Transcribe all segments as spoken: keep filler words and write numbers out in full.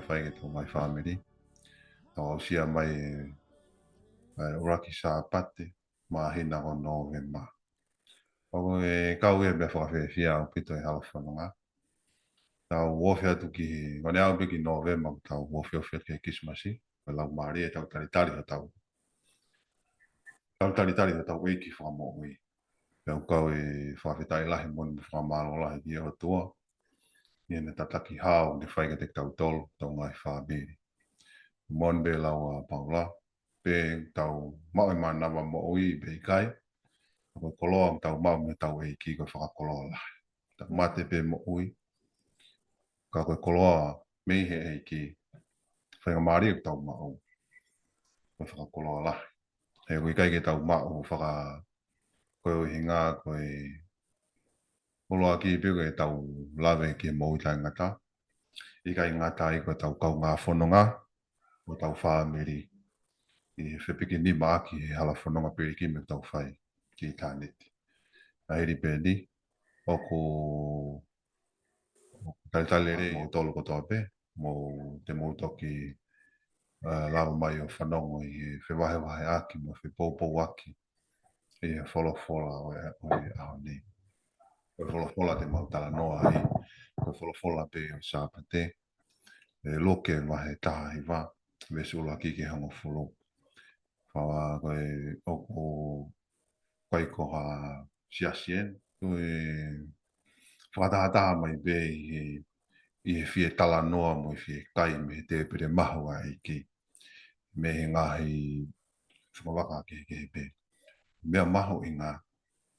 fai ki heʻetau ngaahi fāmili. Tau aʻusia mai e, e ʻuluaki Sāpate māhina ko Nōvema. ʻOku kau ia pea fakafiefia ʻaupito e hala fononga. Tau ofi atu ki, ko ʻene aʻu pē ki Nōvema, tau ofi ofi atu ki he Kilisimasi, ko e laumālie, tau talitali hotau, tau talitali hotau ʻEiki Fakamoʻui. Pea ʻoku kau e fakafetaʻi lahi mo e fakamālō lahi ki he ʻOtua ʻi heʻene tataki hao ke fai kiate kitautolu, hotau ngaahi fāmili. Moʻoni pē lau ʻa Paula, pe tau maʻu e mānava moʻui pe ʻikai, ka ko e koloa ʻoku tau maʻu mei hotau ʻEiki ko e fakakoloa lahi. Tau mate pe moʻui, ka ko e koloa mei he ʻEiki, faingamālie ʻoku tau maʻu, ko e fakakoloa lahi. He ʻoku ʻikai ke tau maʻu faka-, ko e ʻuhinga ko e ʻuluaki pē ko ʻetau lave ki he moʻui taʻengata. ʻIkai ngata ai, ko ʻetau kaungā fononga, ko ʻetau fāmili, ʻi he fepikinimaʻaki he hala fononga pilikimi ʻoku tau fai ki ʻitāniti. ʻA hili pē eni, ʻoku talitali lelei kimoutolu kotoa pē, mou, te mou toki, ā, lava mai ʻo fanongo ʻi he fevahevaheʻaki mo fepoupouaki ʻi he folofola ʻo e, ʻo e ʻaho ni. Ko e folofola te mau talanoa ai, ko e folofola pē ʻo e Sāpate, ʻe Luke vahe taha hiva, veesi ʻuluaki ki he hongofulu. Fala ko e ʻoku ʻikai ko ha siasi eni, ko e fakatahataha mai pē ʻi he, ʻi he fie talanoa mo e fie kai mei he tēpile mahu ʻa e ʻEiki, mei he ngaahi fakavaka kehekehe pē. Meʻa mahuʻinga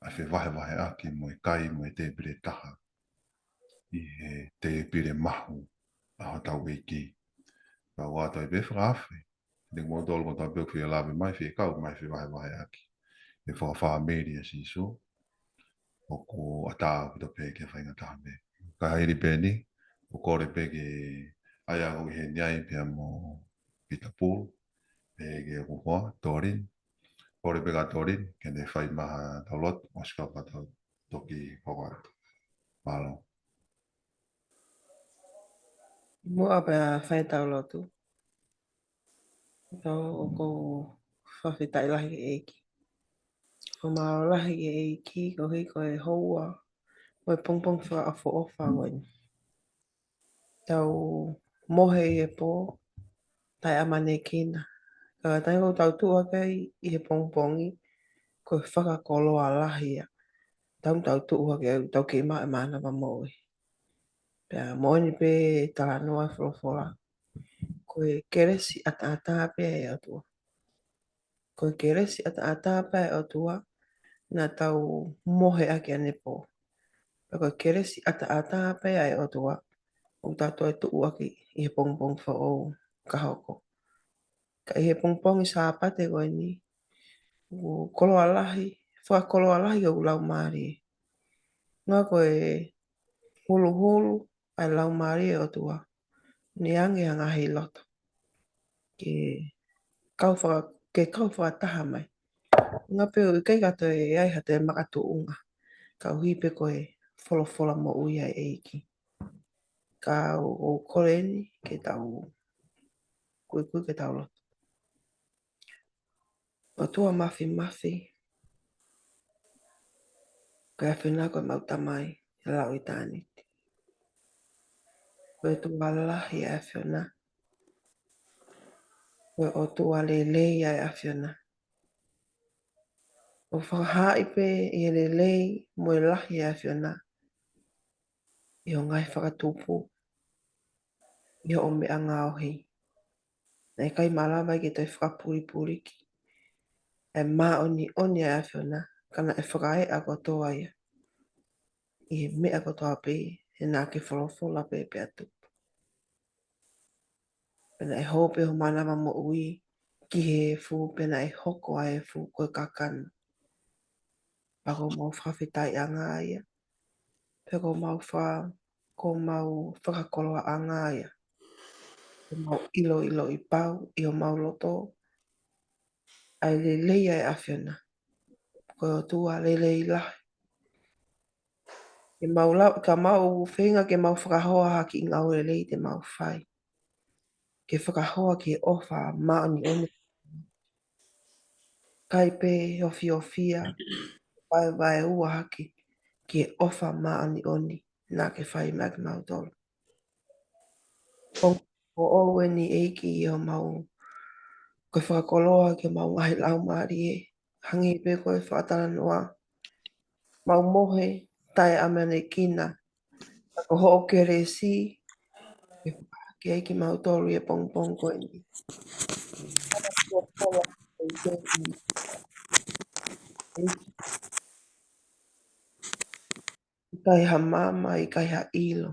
ʻa e fevahevaheʻaki mo e kai mo e tēpile taha ʻi he tēpile mahu ʻa hotau ʻEiki. Ka ʻoku ʻatā pē fakaafe, te kimoutolu kotoa pē ʻoku fie lave mai, fie kau mai fevahevaheʻaki he fakafāmili ʻa Sīsū, ʻoku ʻatā ʻaupito pē ke faingataha pē. Ka ʻa hili pē eni, ʻoku kole pē ke ʻai ʻa e ʻi heni ai pea mo Pita Pulu, pea ki hoku hoa, Tolin. Kole pē kia Tolin ke ne fai mai haʻatau lotu, ʻosi kapau te tau toki hoko atu. Mālō. Muʻa pea fai ʻetau lotu, tau ʻoku ou fakafetaʻi lahi ki he ʻEiki. Fakamālō lahi ki he ʻEiki, koeʻuhi ko e houa mo e pongipongi fakaʻofoʻofa ko eni. Tau mohe ʻi he pō, taʻeʻamanekina. Ka ko e taimi ʻoku tau tuʻu hake ai ʻi he pongipongi, ko e fakakoloa lahi ia. Tau, tau tuʻu hake ai, tau kei maʻu e mānava moʻui. Pea moʻoni pē e talanoa e folofola, ko e kelesi ʻataʻatā pē ʻa e ʻOtua. Ko e kelesi ʻataʻatā pē ʻa e ʻOtua naʻa tau mohe ʻaki ʻanepō. Pea ko e kelesi ʻataʻatā pē ʻa e ʻOtua ʻoku tau toe tuʻu ʻaki ʻi he pongipongi foʻou ka hoko. Ka ʻi he pongipongi Sāpate ko eni, ʻoku koloa lahi, fakakoloa lahi ʻoku laumālie. Ngā ko e huluhulu ʻa e laumālie ʻo e ʻOtua, ne ange ʻa e ngaahi loto ke kau faka-, ke kau fakataha mai. Ngā pē ʻoku ʻikai ke toe ʻi ai ha toe makatuʻunga, koeʻuhi pē ko e folofola moʻui ʻa e ʻEiki. Ka ʻoku ou kole eni ke tau kuikui ke tau lotu. ʻOtua Māfimafi, ko e ʻAfiona ko homau Tamai ʻi he lau ʻitāniti. Ko e ʻOtua lahi ʻa e ʻAfiona. Ko e ʻOtua lelei ʻa e ʻAfiona. ʻOku fakahaaʻi pē ʻi he lelei mo e lahi ʻa e ʻAfiona ʻi hoʻo ngaahi fakatupu, ʻi hoʻo meʻa ngaohi. Naʻe ʻikai malava ke toe fakapulipuliki ʻa e māʻoniʻoni ʻa e ʻAfiona, ka naʻe fakaeʻa kotoa ia ʻi he meʻa kotoa pē, he naʻa ke folofola pē pea tupu. Pea naʻe hō pē ho mānava moʻui ki he efu, pea naʻe hoko ʻa e efu ko e kakano. Pea ko homau fakafetaʻiʻanga ia, pea ko homau fa-, ko homau fakakoloaʻanga ia. Ko homau ʻiloʻiloʻi pau ʻi homau loto ʻa e lelei ʻa e ʻAfiona. Ko e ʻOtua lelei lahi. Ke mau lau, ka mau feinga ke mau fakahoa ha kiʻi ngāue lelei te mau fai. ke fakahoa ki he ʻofa māʻoniʻoni. Kae pē ofiofia, vaevaeua hake ki he ʻofa māʻoniʻoni naʻa ke fai maʻa kimautolu. ʻOku ʻoʻou eni ʻEiki ʻi homau, ko e fakakoloa ki homau ngaahi laumālie, hangē pē ko e fakatalanoa, mau mohe taʻeʻamanekina, ka ko hoʻo kelesi, ke fakahā kiate kimautolu ʻi he pongipongi ko eni. ʻIkai ha maama, ʻikai ha ʻilo,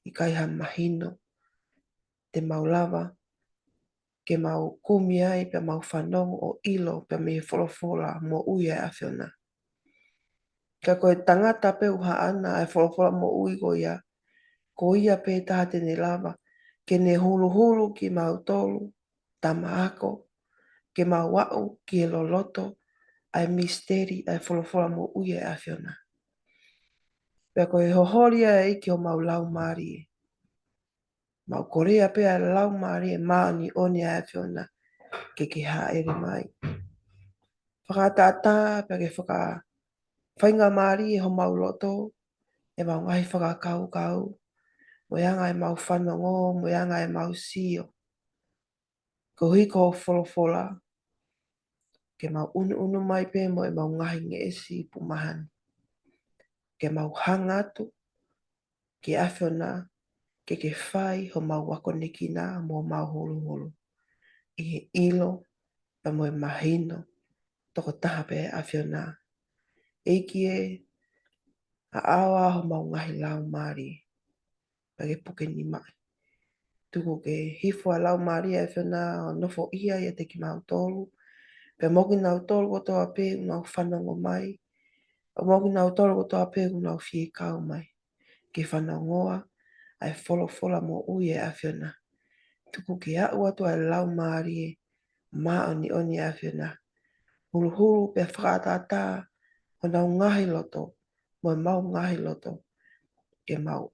ʻikai ha mahino te mau lava ke mau kumi ai pea mau fanongo ʻo ʻilo pea mei he folofola moʻui ʻa e ʻAfiona. Ka ko e tangata pē ʻoku haʻana ʻa e folofola moʻui ko ia, ko ia pē taha te ne lava ke ne huluhulu kimautolu, tama ako, ke mau aʻu ki he loloto ʻa e misiteli ʻa e folofola moʻui ʻa e ʻAfiona. Pea ko e hoholi ʻa e ʻEiki homau laumālie. Mau kolea pē ʻa e laumālie māʻoniʻoni ʻa e ʻAfiona ke ke hāʻele mai. Fakatātā pea ke fakafaingamālie homau loto, ʻemau ngaahi fakakaukau, mo e anga ʻemau fanongo, mo e anga ʻemau sio. Koeʻuhi ko hoʻo folofola, ke mau ʻunuʻunu mai pē mo ʻemau ngaahi ngeʻesi pumahani. Ke mau hanga atu ki he ʻAfiona, ke ke fai homau akonekina mo homau huluhulu ʻi he ʻilo pea mo e mahino tokotaha pē ʻa e ʻAfiona. ʻEiki ē, ʻaʻao ʻa homau ngaahi laumālie, pea ke puke nima. Tuku ke hifo ʻa e laumālie ʻa e ʻAfiona ʻo nofoʻia ʻiate kimautolu, pea mo kinautolu kotoa pē ʻoku nau fanongo mai, pea mo kinautolu kotoa pē ʻoku nau fie kau mai ke fanongoa ʻa e folofola moʻui ʻa e ʻAfiona. Tuku ke aʻu atu ʻa e laumālie māʻoniʻoni ʻa e ʻAfiona, huluhulu pea fakatātā honau ngaahi loto mo ʻemau ngaahi loto, ke mau,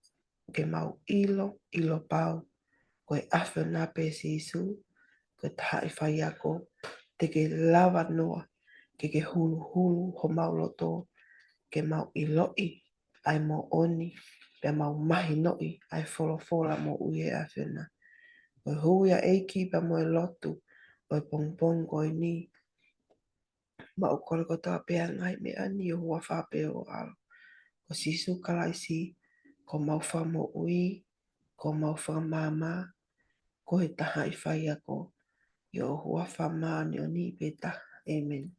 ke mau ʻilo, ʻilo pau ko e ʻAfiona pē Sīsū, ko e tahaʻi faiako te ke lava noa ke ke huluhulu homau loto, ke mau ʻiloʻi ʻa e moʻoni, pea mau mahinoʻi ʻa e folofola moʻui ʻa e ʻAfiona. Ko e hū ia ʻEiki pea mo e lotu ʻo e pongipongi ko eni, mau kole kotoa pē ʻa e ngaahi meʻa ni ʻi ho huafa pē ʻo ʻAlo ko Sīsū Kalaisi, ko homau Fakamoʻui, ko homau Fakamaama, ko e tahaʻi faiako, ʻi ho huafa māʻoniʻoni pē taha. ʻĒmeni.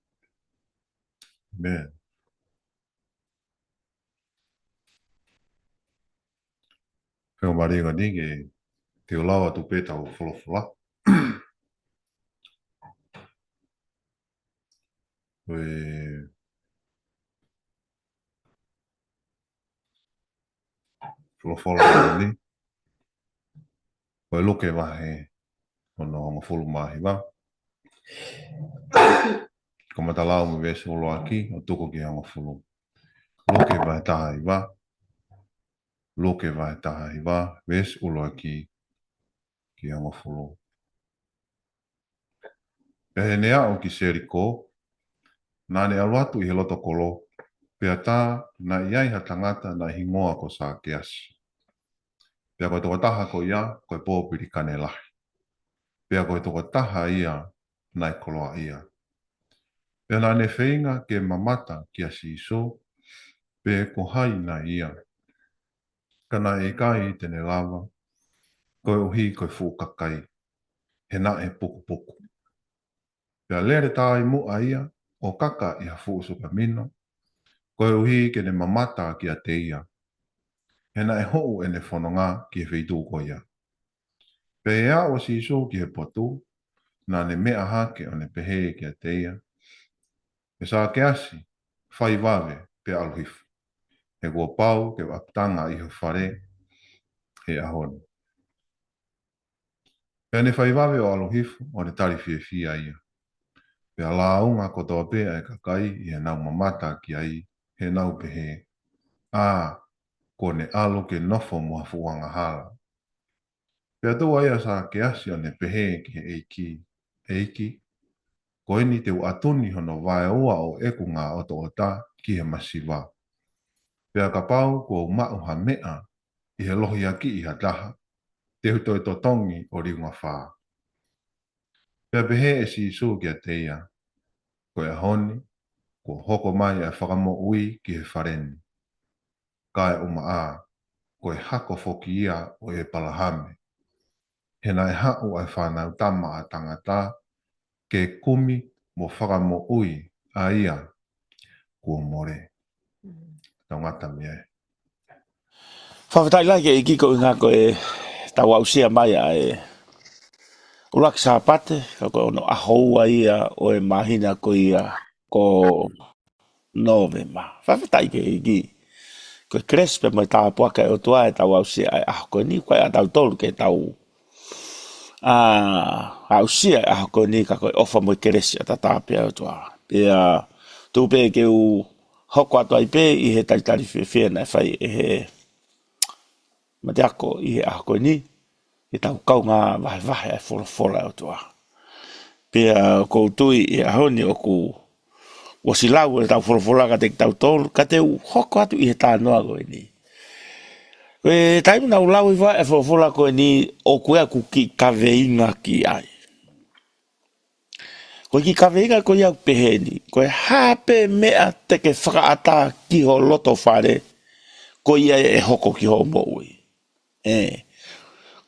ʻĒmeni. Faingamālie ko eni ke te u lau atu pē ʻetau folofola. Ko e folofola ko eni, ko e Luke vahe hono hongofulu mā hiva. Ko e matalau mei he veesi ʻuluaki ʻo tuku ki he hongofulu. Luke vahe taha hiva. Luke vahe taha hiva, veesi ʻuluaki ki he hongofulu. Pea ʻi heʻene aʻu ki Selikō, naʻa ne ʻalu atu ʻi he loto kolo, pea tā naʻe ʻi ai ha tangata naʻe hingoa ko Sākeasi. Pea ko e tokotaha ko ia, ko e pōpilikane lahi. Pea ko e tokotaha ia naʻe koloaʻia. Pea naʻa ne feinga ke mamata kia Sīsū, pe ko hai nai ia. Ka naʻe ʻikai te ne lava, koeʻuhi ko e fuʻu kakai, he naʻe pukupuku. Pea lele taʻimuʻa ia ʻo kaka ʻi ha fuʻu sukamino, koeʻuhi ke ne mamata kiate ia. He naʻe hū ʻene fononga ki he feituʻu ko ia. Pea ʻi he aʻu ʻa Sīsū ki he potu, naʻa ne meʻa hake ʻo ne pehē kiate ia, ʻE Sākeasi, fai vave pea ʻalu hifo. He kuo pau ke u ʻapitanga ʻi ho fale he ʻaho ni. Pea ne fai vave ʻo ʻalu hifo ʻo ne tali fiefia ia. Pea lāunga kotoa pē ʻa e kakai ʻi heʻenau mamata ki ai, heʻenau pehē, ʻĀ, kuo ne ʻalu ke nofo mo ha fuʻu angahala. Pea tuʻu ai ʻa Sakeasi ʻo ne pehē ki he ʻEiki, ʻEiki, ko eni te u ʻatu ni hono vaeua ʻo ʻeku ngaahi ʻotoʻota ki he masiva. Pea kapau kuo u maʻu ha meʻa ʻi he lohiakiʻi ha taha, te u toe totongi ʻo liunga fā. Pea pehē ʻe Sīsū kiate ia, Ko e ʻaho ni, kuo hoko mai ʻa e fakamoʻui ki he fale ni. Kaeʻumaʻā, ko e hako foki ia ʻo ʻĒpalahame. He naʻe haʻu ʻa e Fanautama ʻa Tangata ke kumi mo fakamoʻui ʻa ia kuo mole. Tau ngata mei ai. Fakafetaʻi lahi ki he ʻEiki koeʻuhi ko e tau aʻusia mai ʻa e ʻuluaki Sāpate, ka ko hono ʻaho ua ia ʻo e māhina ko ia ko Nōvema. Fakafetaʻi ki he ʻEiki. Ko e kelesi pea mo e tāpuaki ʻa e ʻOtua ʻe tau aʻusia ʻa e ʻaho ko eni, ko e ʻa tautolu ke tau ʻa, aʻusia ʻa e ʻaho ko eni ka ko e ʻofa mo e kelesi ʻataʻatā pē ʻa e ʻOtua. Pea tuku pē ke u hoko atu ai pē ʻi he talitali fiefia naʻe fai ʻe he mateako ʻi he ʻaho ko eni, ke tau kaungā vahevahe ʻa e folofola ʻa e ʻOtua. Pea ʻoku ou tui ʻi he ʻaho ni ʻoku ʻosi lau ʻetau folofola kiate kitautolu, ka te u hoko atu ʻi he talanoa ko eni. Ko e taimi naʻa ku lau ʻi fē ʻa e folofola ko eni, ʻoku ʻi ai ʻeku kiʻi kaveinga ki ai. Ko e kiʻi kaveinga ko ia ʻoku pehē ni, ko e hā pē meʻa te ke fakaʻatā ki ho loto fale, ko ia ʻe hoko ki hoʻo moʻui. ʻE,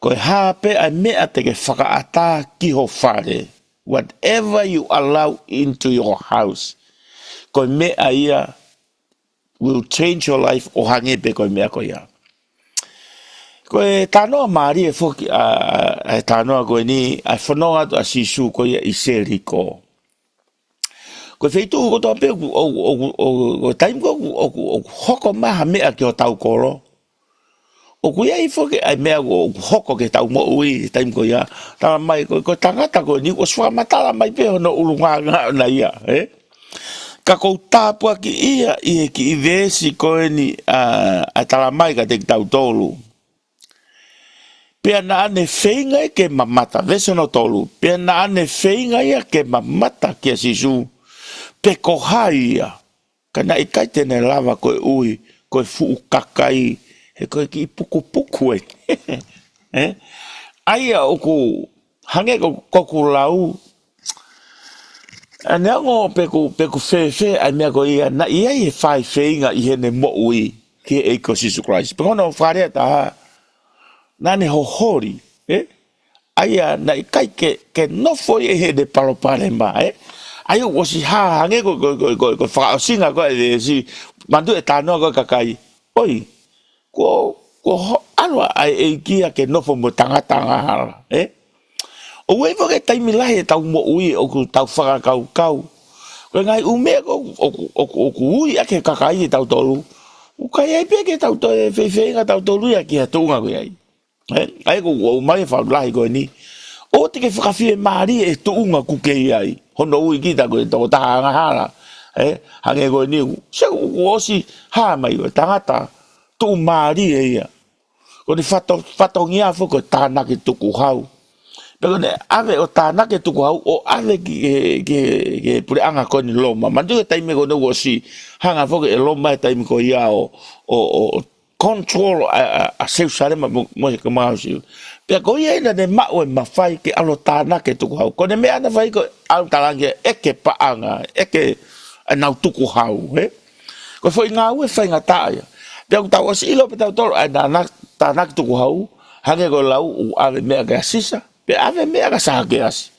ko e hā pē ʻa e meʻa te ke fakaʻatā ki ho fale, whatever you allow into your house, ko e meʻa ia will change your life ʻo hangē pē ko e meʻa ko ia. Ko e talanoa mālie foki ʻa, ʻa, ʻa e talanoa ko eni, ʻa e fononga atu ʻa Sīsū ko ia ʻi Seliko. Ko e feituʻu kotoa pē ʻoku, ʻoku, ʻoku, ʻoku, ʻoku, taimi ko ē ʻoku, ʻoku, ʻoku hoko mai ha meʻa ki hotau kolo. ʻOku ʻi ai foki ʻa e meʻa ʻoku, ʻoku hoko ki heʻetau moʻui, taimi ko ia. Talamai, ko, ko e tangata ko eni, ʻosi fakamatala mai pē hono ʻulungaanga ʻona ia, ē? Ka ʻoku ou tāpuakiʻia ʻi he kiʻi veesi ko eni, ʻa, ʻa e talamai kiate kitautolu. Pea naʻa ne feinga ia ke mamata, veesi hono tolu. Pea naʻa ne feinga ia ke mamata kia Sīsū, pe ko hai ia. Ka naʻe ʻikai te ne lava koeʻuhi ko e fuʻu kakai, he ko e kiʻi pukupuku ē. Ē? ʻA ia ʻoku, hangē ko, ko ʻeku lau, ʻa, neongo pe ʻoku, pe ʻoku fēfē ʻa e meʻa ko ia, naʻe ʻi ai e faifeinga ʻi heʻene moʻui ki he ʻEiki ko Sīsū Kalaisi. Pea ko hono fakalea ʻe taha, naʻa ne hoholi, ē? ʻA ia naʻe ʻikai ke, ke nofo ia ʻi heʻene palopalema, ē? ʻA ia ʻoku ʻosi hā hangē ko, ko, ko, ko, ko e fakaʻosinga ko ē ʻa e veesi, manatuʻi e talanoa ko ē ʻa e kakai. ʻOi, kuo, kuo ho-, ʻalu ʻa e ʻEiki ia ke nofo mo e tangata angahala, ē? ʻOku ʻi ai foki e taimi lahi ʻetau moʻui ʻoku tau fakakaukau. Ko e ngaahi ʻū meʻa ko ē ʻoku, ʻoku, ʻoku, ʻoku ui ʻaki ʻe he kakai kitautolu. ʻOku ʻikai ai pē ke tau toe fēfēinga tautolu ia ki ha tuʻunga ʻoku ʻi ai. Ē, ʻa ia ʻoku ou ʻomai e fakalea lahi ko eni. ʻOua te ke fakafiemālie he tuʻunga ʻoku ke ʻi ai. Hono ui kita ko e tokotaha angahala. Ē, hangē ko eni ʻoku, se ʻoku ʻosi hā mai ko e tangata tuʻumālie ia. Ko ʻene fato-, fatongia foki ko e tānaki tukuhau. Pea ko ʻene ʻave ʻo tānaki tukuhau ʻo ʻave ki he, ki he, ki he puleʻanga ko eni Loma. Manatuʻi e taimi ko eni ʻoku ʻosi hanga foki ʻe Loma he taimi ko ia ʻo, ʻo, ʻo, ʻo control ʻa, ʻa, ʻa Selusalema mo, mo e kau Siu. Pea ko ia naʻa ne maʻu e mafai ke ʻalu ʻo tānaki e tukuhau. Ko ʻene meʻa naʻa ne fai ko e ʻalu ʻo talaange ʻe ʻeke paʻanga, ʻeke ʻenau tukuhau, ē? Ko e foʻi ngāue faingataʻa ia. Pea ʻoku tau ʻosi ʻilo pē tautolu ʻa e tāna-, tānaki tukuhau, hangē ko e lau ʻoku ʻave meʻa kia Sisa, pea ʻave meʻa kia Sakeasi.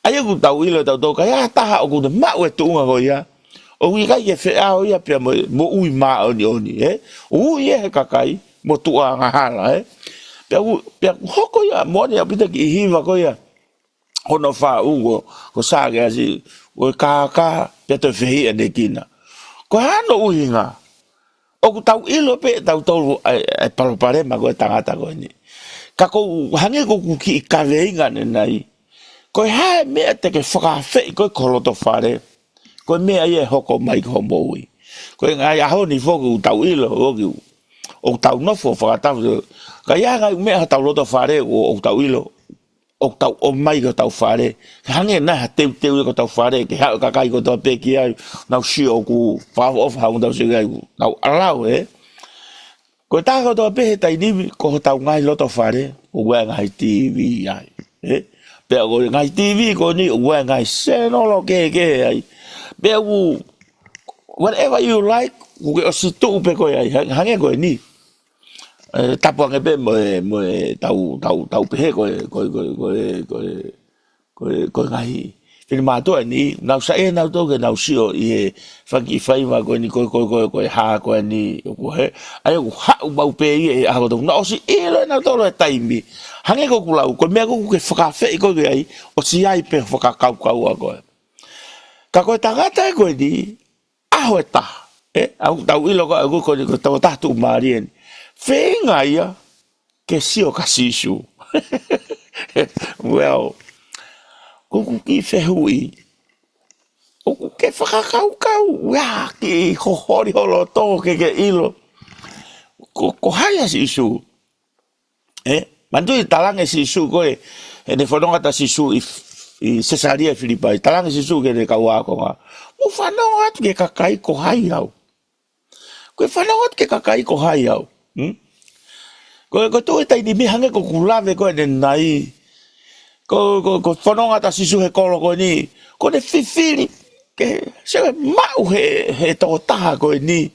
ʻA ia ʻoku tau ʻilo tautolu ka ʻi ai ha taha ʻoku ne maʻu e tuʻunga ko ia, ʻoku ʻikai ke feʻao ia pea mo, moʻui māʻoniʻoni, ē? ʻOku ui ia ʻe he kakai mo tuʻu angahala, ē? Pea ʻoku, pea ʻoku hoko ia, moʻoni ʻaupito e kiʻi hiva ko ia. Hono faʻu ko, ko Sakeasi, ko e kākā, pea toe fehiʻanekina. Ko e hā hono ʻuhinga? ʻOku tau ʻilo pē tautolu ʻa e, ʻa e palopalema ko e tangata ko eni. Ka ʻoku hangē ko ʻeku kiʻi kaveinga ʻanenai. Ko e hā e meʻa te ke fakaafeʻi ko ē ki ho loto fale. Ko e meʻa ia ʻe hoko mai ki hoʻo moʻui. Ko e ngaahi ʻaho ni foki ʻoku tau ʻilo, ʻoku ʻOku tau nofo fakatapu. Ka ʻi ai ha ngaahi meʻa ʻi hotau loto fale ʻoku, ʻoku tau ʻilo, ʻoku tau ʻomai ki hotau fale. Hangē naʻe ha teuteu ia ki hotau fale, ke haʻu e kakai kotoa pē ki ai, nau sio ʻoku fakaʻofoʻofa hotau sio ki ai, nau ʻalu ē. Ko e taha kotoa pē he taimi ni, ko hotau ngaahi loto fale, ʻoku ʻi ai e ngaahi T V ai. Ē? Pea ko e ngaahi T V ko eni, ʻoku ʻi ai e ngaahi sēnolo kehekehe ai. Pea ʻoku, whatever you like, ʻoku ke ʻosi tuʻu pē koe ai, ha-, hangē ko eni. Ē, tapu ange pē mo e, mo e tau, tau, tau pehē ko e, ko e, ko e, ko e, ko e, ko e, ko e ngaahi finemātuʻa ni, nau saiʻia nautolu ke nau sio ʻi he fanga kiʻi faiva ko eni, ko e, ko e, ko e, ko e hā ko eni, ʻoku hē, ʻa ia ʻoku haʻu maʻu pē ia he ʻaho kotoa. Naʻe ʻosi ʻilo ʻe nautolu e taimi. Hangē ko ʻeku lau, ko e meʻa ʻoku ke fakaafeʻi koe ki ai, ʻosi ʻi ai pē fakakaukau ʻa koe. Ka ko e tangata ē ko eni, ʻaho ʻe taha. Ē, ʻoku tau ʻilo ko ē, ʻoku ko eni ko e tokotaha tuʻumālie ni. Feinga ia ke sio kia Sīsū. Well, ko ʻeku kiʻi fehuʻi, ʻoku ke fakakaukau, ʻa e kiʻi hoholi ho loto ke ke ʻilo ko, ko hai ʻa Sīsū. Ē, manatuʻi talange Sīsū ko ē, heʻene fononga atu ʻa Sīsū ʻi, ʻi Sesalia Filipai, talange Sīsū ki heʻene kau ākonga. Mou fanongo atu ki he kakai ko hai au. Ko e fanongo atu ki he kakai ko hai au. Hmm? Ko, ko e tuʻu he taimi ni hangē ko ʻeku lave ko ē ʻanenai. Ko, ko, ko e fononga atu ʻa Sīsū he kolo ko eni. Ko ʻene fifili ke, sio maʻu he, he tokotaha ko eni.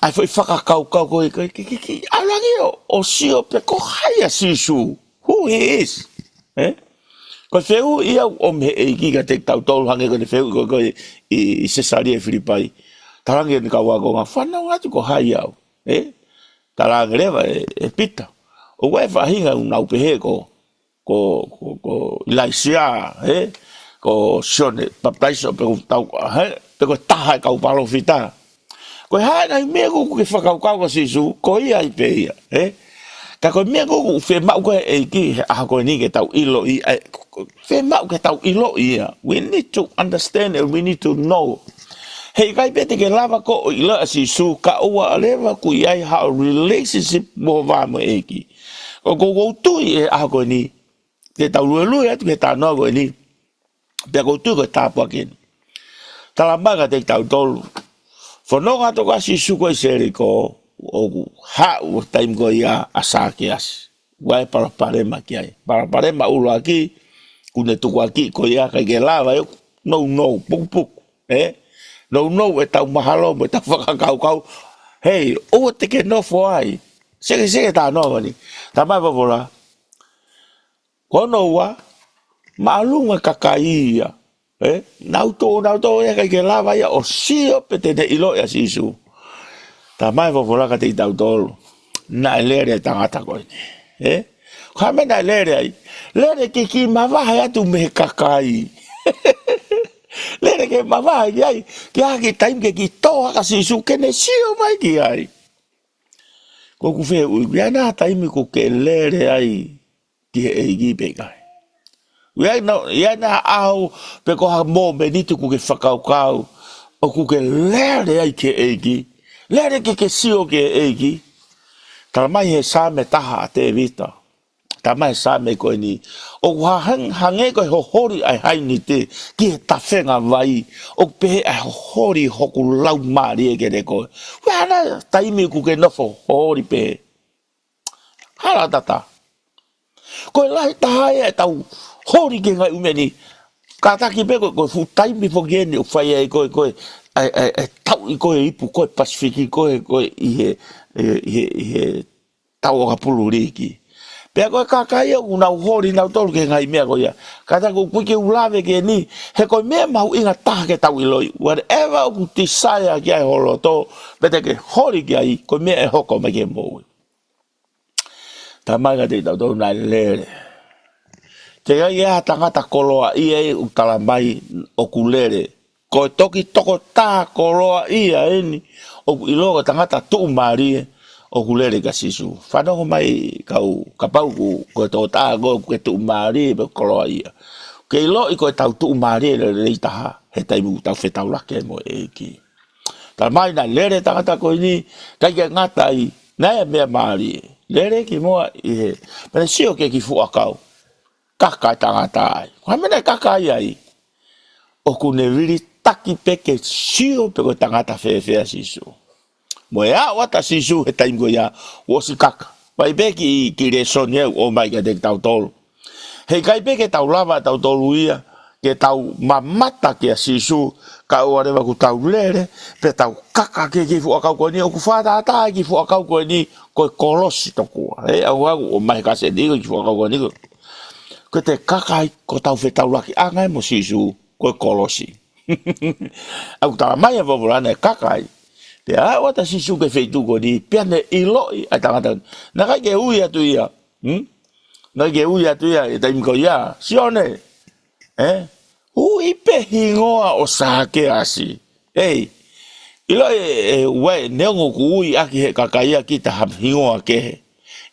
ʻA e foʻi fakakaukau ko ē, ko e, ke, ke, ke, ʻalu ange ʻo, ʻo sio pē ko hai ʻa Sīsū. Who he is. Ē? Ko e fehuʻi ia ʻoku ʻomi he ʻEiki kiate kitautolu hangē ko ʻene fehuʻi ko ē ko ē ʻi, ʻi Sesalia Filipai. Talange ki heʻene kau ākonga, fanongo atu ko hai au. Ē? Talange leva ʻe, ʻe Pita. ʻOku ʻi ai e faʻahinga ʻoku nau pehē ko, ko, ko, ko ʻIlaisiā, ē? Ko Sione Papitaiso pe ko tau, ē? Pe ko e taha e kau palōfita. Ko e hā e ngaahi meʻa ʻoku ke fakakaukau kia Sīsū, ko ia ai pē ia, ē? Ka ko e meʻa ʻoku fiemaʻu ko ē ʻe he ʻEiki, he ʻaho ko eni ke tau ʻiloʻi, ē, fiemaʻu ke tau ʻiloʻi ia. We need to understand and we need to know. Heʻikai pē te ke lava koe ʻo ʻilo ʻa Sīsū, kae ʻoua leva kuo ʻi ai haʻo relationship mo vā mo e ʻEiki. ʻOku ou tui he ʻaho ko eni, te tau luelue atu ki he talanoa ko eni. Pea ʻoku ou tui ko e tāpuaki eni. Talamai kiate kitautolu. Fononga atu ko ē ʻa Sīsū ko ē ʻi Selikō, ʻoku haʻu e taimi ko ia ʻa Sakeasi. ʻOku ʻi ai e palopalema ki ai. Palopalema ʻuluaki, kuo ne tukuakiʻi ko ia, ʻikai ke lava ʻo nounou, pukupuku, ē? Nounou ʻetau mahalo, mo ʻetau fakakaukau. Hei, ʻoua te ke nofo ai. Seke, seke talanoa ko eni. Talamai ʻe he folofola. Ko hono ua, māʻolunga kakai ia. Ē? Nau tō, nau tō ia ʻikai ke lava ia ʻo sio pe te ne ʻiloʻi ʻa Sīsū. Talamai ʻe he folofola kiate kitautolu. Naʻe lele e tangata ko eni. Ē? Ko e hā e meʻa naʻe lele ai? Lele ke kiʻi mavahe atu mei he kakai. Lele ke mavahe ki ai. Ke ʻi ai ha kiʻi taimi ke kiʻi tō hake ʻa Sīsū ke ne sio mai ki ai. Ko ʻeku fehuʻi, ʻoku ʻi ai nai ha taimi ʻoku ke lele ai ki he ʻEiki pe ʻikai? ʻOku ʻi ai nai, ʻi ai nai ha ʻaho pe ko ha mōmeniti ʻoku ke fakakaukau ʻoku ke lele ai ki he ʻEiki? Lele ke ke sio ki he ʻEiki? Talamai ʻe he Saame taha ʻa Tēvita. Talamai ʻe he Saame ko eni. ʻOku hang-, hangē ko e hoholi ʻa e hainite ki he tafenga vai. ʻOku pehē ʻa e hoholi hoku laumālie kiate koe. ʻOku ʻi ai nai ha taimi ʻoku ke nofo holi pē? Hala tata. Ko e lahi taha ia ʻetau holi ki he ngaahi ʻū meʻa ni. Kātaki pē ko, ko e fuʻu taimi foki eni ʻoku fai ai ko ē, ko ē, ʻa e, ʻa e, ʻa e tauʻi ko ē ipu ko ē Pasifiki ko ē, ko ē ʻi he, ʻi he, ʻi he, ʻi he tau ʻakapulu liiki. Pea ko e kakai ia ʻoku nau holi nautolu ki he ngaahi meʻa ko ia. Kātaki ʻoku ʻikai ke u lave ki ai eni, he ko e meʻa mahuʻinga taha ke tau ʻiloʻi. Whatever ʻoku desire ki ai ho loto, pe te ke holi ki ai, ko e meʻa ʻe hoko mai ki he moʻui. Talamai kiate kitautolu naʻe lele. Teʻeki ai ha tangata koloaʻia ʻoku talamai ʻoku lele. Ko e toki tokotaha koloaʻia eni ʻoku ʻiloa ko e tangata tuʻumālie ʻoku lele kia Sīsū. Fanongo mai kau, kapau ʻoku, ko e tokotaha ko ē ʻoku ke tuʻumālie pe koloaʻia. Ke ʻiloʻi ko ʻetau tuʻumālie lelei taha he taimi ʻoku tau fetaulaki ai mo e ʻEiki. Talamai naʻe lele e tangata ko eni, ʻikai ke ngata ai, Naʻe meʻa mālie. Lele ki muʻa ʻi he, pea ne sio ki he kiʻi fuʻu ʻakau. Kaka e tangata ai. Ko e hā e meʻa naʻe kaka ai ai? ʻOku ne vilitaki pē ke sio pe ko e tangata fēfē ʻa Sīsū. Mo e aʻu atu ʻa Sīsū he taimi ko ia, ʻosi kaka. Vakai pē ki he kiʻi lēsoni ʻoku ʻomai kiate kitautolu. Heʻikai pē ke tau lava ʻe tautolu ia ke tau mamata kia Sīsū, kae ʻoua leva kuo tau lele, pea tau kaka ki he kiʻi fuʻu ʻakau ko eni, ʻoku fakatātā e kiʻi fuʻu ʻakau ko eni ko e kolosi tokua. Ē, ʻoku ʻomai he kaseni ko e kiʻi fuʻu ʻakau ko eni ko, ko e te kaka ai ko hotau fetaulakiʻanga ia mo Sīsū, ko e kolosi. ʻOku talamai ʻe he folofola naʻe kaka ai. Pea aʻu atu ʻa Sīsū ki he feituʻu ko eni, pea ne ʻiloʻi ʻa e tangata. Naʻe ʻikai ke ui atu ia. Hmm? Naʻe ʻikai ke ui atu ia he taimi ko ia. Sione. Ē? Ui pē hingoa ʻo Sākeasi. Ei. ʻIloʻi ē, ē, ʻoua, neongo ʻoku ui ʻaki ʻe he kakai ia kita ha hingoa kehe.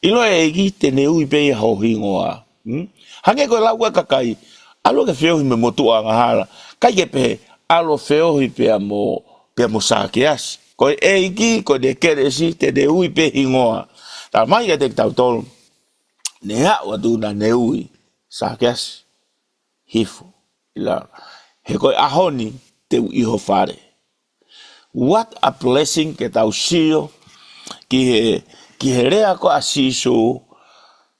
ʻIloʻi ʻe he ʻEiki te ne ui pē ia ho hingoa. Hmm? Hangē ko e lau ʻa e kakai, ʻalu ke feohi mo e motuʻa angahala. ʻIkai ke pehē, ʻalu feohi pea mo, pea mo Sākeasi. Ko e ʻEiki, ko ʻene kelesi, te ne ui pē hingoa. Talamai kiate kitautolu, ne aʻu atu naʻa ne ui, Sākeasi, hifo ʻi lalo. He ko e ʻaho ni te u ʻi ho fale. What a blessing ke tau sio ki he, ki he lea ko ē ʻa Sīsū,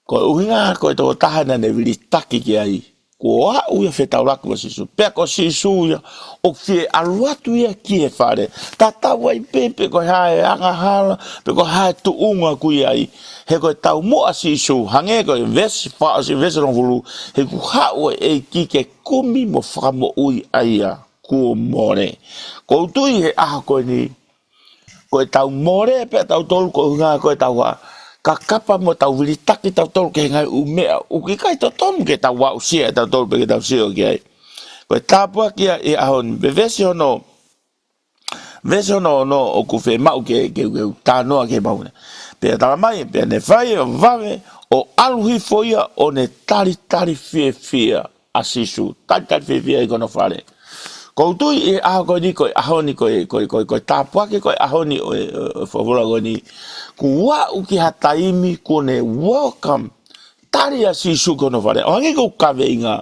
ko e ʻuhinga ko e tokotaha naʻa ne vilitaki ki ai. Kuo aʻu ia ʻo fetaulaki mo Sīsū. Pea ko Sīsū ia ʻoku fie ʻalu atu ia ki he fale. Tatau ai pē pe ko e hā e angahala, pe ko e hā e tuʻunga ʻoku ʻi ai. He ko e taumuʻa ʻa Sīsū, hangē ko e veesi fā, ʻosi veesi hongofulu, he kuo haʻu e ʻEiki ke kumi mo fakamoʻui ʻa ia kuo mole. ʻOku ou tui he ʻaho ko eni, ko e tau mole pē ʻa tautolu ko e ʻuhinga ko e tau hā, kakapa mo tau vilitaki tautolu ki he ngaahi ʻū meʻa ʻoku ʻikai totonu ke tau aʻusia ʻe tautolu pe ke tau sio ki ai. Ko e tāpuaki ia ʻi he ʻaho ni, pea veesi hono, veesi hono ono ʻoku fiemaʻu ke, ke, ke u talanoa ki ai pē. Pea talamai, pea ne fai ʻo vave ʻo ʻalu hifo ia ʻo ne talitali fiefia ʻa Sīsū, talitali fiefia ʻi hono fale. ʻOku ou tui ʻi he ʻaho ko eni, ko e ʻaho ni, ko e, ko e, ko e, ko e tāpuaki, ko e ʻaho ni ʻo e, ʻo e, ʻo e folofola ko eni. Kuo aʻu ki ha taimi kuo ne welcome, tali ʻa Sīsū ki hono fale. ʻO hangē ko e kaveinga,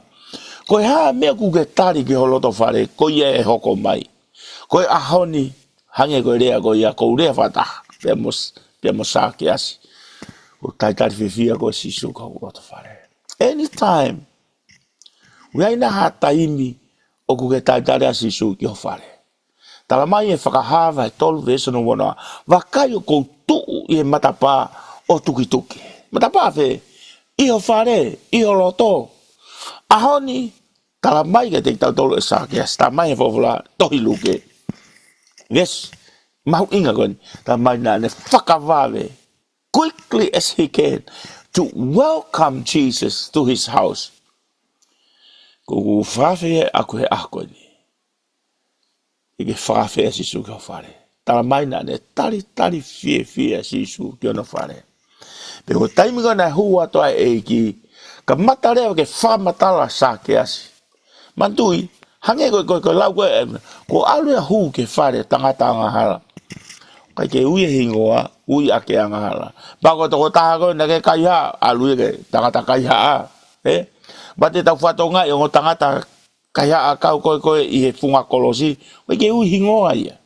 ko e hā e meʻa ʻoku ke tali ki ho loto fale, ko ia ʻe hoko mai. Ko e ʻaho ni, hangē ko e lea ko ia, ʻoku ou lea fakataha pea mo, pea mo Sākeasi. ʻOku talitali fiefia koe ʻe Sīsū ki ho loto fale. Anytime. ʻOku ʻi ai nai ha taimi ʻoku ke talitali ʻa Sīsū ki ho fale? Talamai ʻe Fakahā vahe tolu veesi hono uanoa, vakai ʻoku ou tuʻu ʻi he matapā ʻo tukituki. Matapā fē? ʻI ho fale, ʻi ho loto. ʻAho ni, talamai kiate kitautolu ʻe Sākeasi, talamai ʻe he folofola tohi Luke. Veesi mahuʻinga ko eni, talamai naʻa ne fakavave, quickly as he can, to welcome Jesus to his house. ʻOku ou fakaafeʻi ʻaʻaku he ʻaho ko eni, ke ke fakaafeʻi ʻa Sīsū ki ho fale. Talamai naʻa ne talitali fiefia ʻa Sīsū ki hono fale. Pea ko e taimi ko ē naʻe hū atu ai e ʻEiki, kamata leva ke fakamatala Sākeasi. Manatuʻi, hangē ko e, ko e, ko e lau ko ē, kuo ʻalu ia ʻo hū ki he fale ʻo e tangata angahala. ʻIkai ke ui e hingoa, ui ʻaki e angahala. Pea ko e tokotaha ko ē naʻe kaihaʻa, ʻalu ia ki he tangata kaihaʻa. Ē? Pea te tau fakatokangaʻi e ongo tangata kaihaʻa ʻoku kau ko ē, ko ē ʻi he funga kolosi, ʻoku ʻikai ke ui hingoa ia.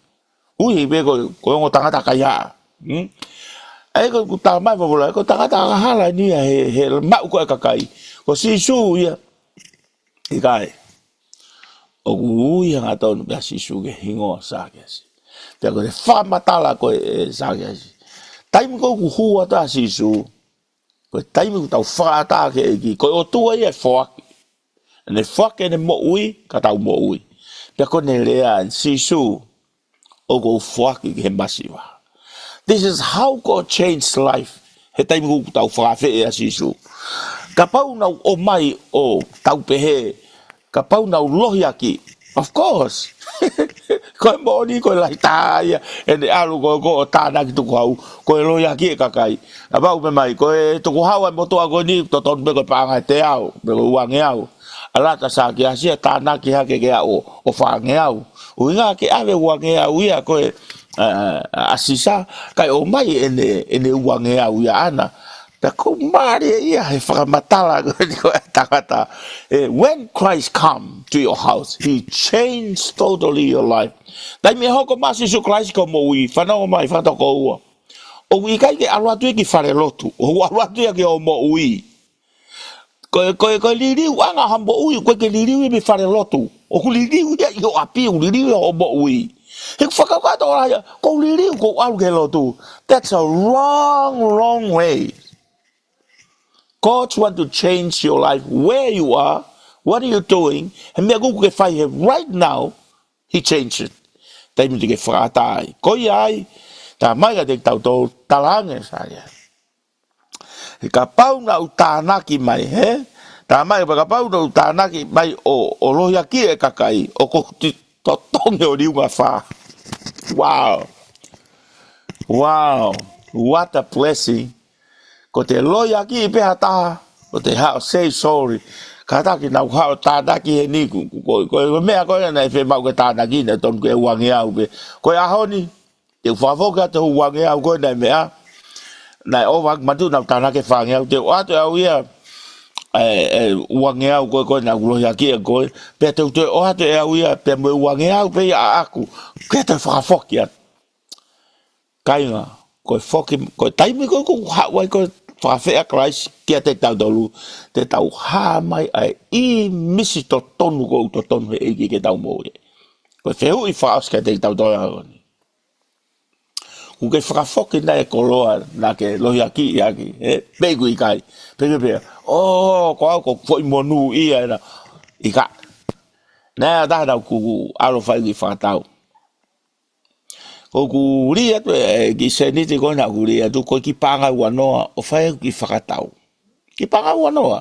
Ui pē ko e, ko e ongo tangata kaihaʻa. Hmm? ʻA ia ko e, ʻoku talamai ʻe he folofola, ko e tangata angahala eni ia he, he maʻu ko ē ʻa e kakai. Ko Sīsū ia, ʻikai. ʻOku ui hangatonu pē ʻa Sīsū ki he hingoa Sākeasi. Pea ko e fakamatala ko ē ʻe Sākeasi. Taimi ko ē ʻoku hū atu ai ʻa Sīsū, ko e taimi ʻoku tau fakaʻatā ki he ʻEiki, ko e ʻOtua ia ʻe foaki. Ne foaki ʻene moʻui, ka tau moʻui. Pea ko ʻene lea eni, Sīsū, ʻoku ou foaki ki he masiva. This is how God changed life. He taimi ʻoku tau fakaafeʻi ʻa Sīsū. Kapau naʻa nau ʻomai ʻo tau pehē, kapau naʻa nau lohiakiʻi. Of course. Ko e moʻoni, ko e lahi taha ia ʻene ʻalu ko ē ʻo tānaki tukuhau, ko e lohiakiʻi e kakai. Kapau pē mai, ko e tukuhau ʻa e motuʻa ko eni, totonu pē ko e paʻanga ʻe teau, pe ko e uangeau. ʻAlu atu ʻa Sākeasi ia ʻo tānaki hake ke aʻu ʻo fāngeau. ʻUhinga ke ʻave uangeau ia ko e, ʻa, ʻa, ʻa Sisa, kae ʻomai ʻene, ʻene uangeau ia ʻaʻana. Pea ʻoku mālie ia he fakamatala ko eni ko e tangata. Eh, when Christ come to your house, he changed totally your life. Taimi ʻe hoko mai Sīsū Kalaisi ki hoʻo moʻui, fanongo mai, fakatokoua. ʻOku ʻikai ke ʻalu atu ia ki falelotu, ʻoku ʻalu atu ia ki hoʻo moʻui. Ko e, ko e, ko e liliuʻanga ha moʻui, ʻoku ʻikai ke liliu ia mei falelotu. ʻOku liliu ia ʻi ho ʻapi, ʻoku liliu ia hoʻo moʻui. He ʻoku fakakaukau atu ʻo lahi ia, ʻoku ou liliu ʻoku ou ʻalu ki he lotu. That's a wrong, wrong way. God want to change your life, where you are, what are you doing, he meʻa ʻoku ke fai he right now, he changed it. Taimi te ke fakaʻatā ai. Ko ia ai, tā mai ka te tau tō talaange sa ia. He kapau naʻa ku tānaki mai, he? Tā mai, kapau naʻa ku tānaki mai ʻo, ʻo lohiakiʻi e kakai, ʻoku ou totongi ho liunga fā. Wow. Wow. What a blessing. Ko te lohiakiʻi pē ha taha, ko te haʻu ʻo say sorry. Kātaki naʻa ku haʻu ʻo tānaki heni, ko, ko, ko, ko e meʻa ko ē naʻe fiemaʻu ke tānaki, naʻe tonu ke uangeau pē. Ko e ʻaho ni, te u fakafoki atu ho uangeau ko ē naʻe meʻa. Naʻe ʻova matu naʻa ku tānaki fāngeau, te u ʻoatu ʻe au ia, e, e, uangeau ko ē ko ē naʻa ku lohiakiʻi koe. Pea te u toe ʻoatu ʻe au ia, pea mo e uangeau pē ia ʻaʻaku. Ke te fakafoki atu. Kāinga, ko e foki, ko e taimi ko ē ʻoku haʻu ai ko e fakafeʻao ʻa Kalaisi kiate kitautolu, te tau hā mai ai ʻi he ʻīmisi totonu ʻoku totonu he ʻEiki ke tau moʻui ai. Ko e fehuʻi fakaʻosi kiate kitautolu ʻaho ni. ʻOku ke fakafoki nai e koloa naʻa ke lohiakiʻi ʻaki, ē? Pe ʻoku ʻikai. Pe ke pehē, ʻō, ko au ko e foʻi monūʻia ena. ʻIkai. Naʻe ʻi ai ha taha naʻa ku ʻalu ʻo fai e kiʻi fakatau. ʻOku ou lī atu e, e kiʻi sēniti ko ē naʻa ku lī atu, ko e kiʻi paʻanga ua noa, ʻo fai e kiʻi fakatau. Kiʻi paʻanga ua noa.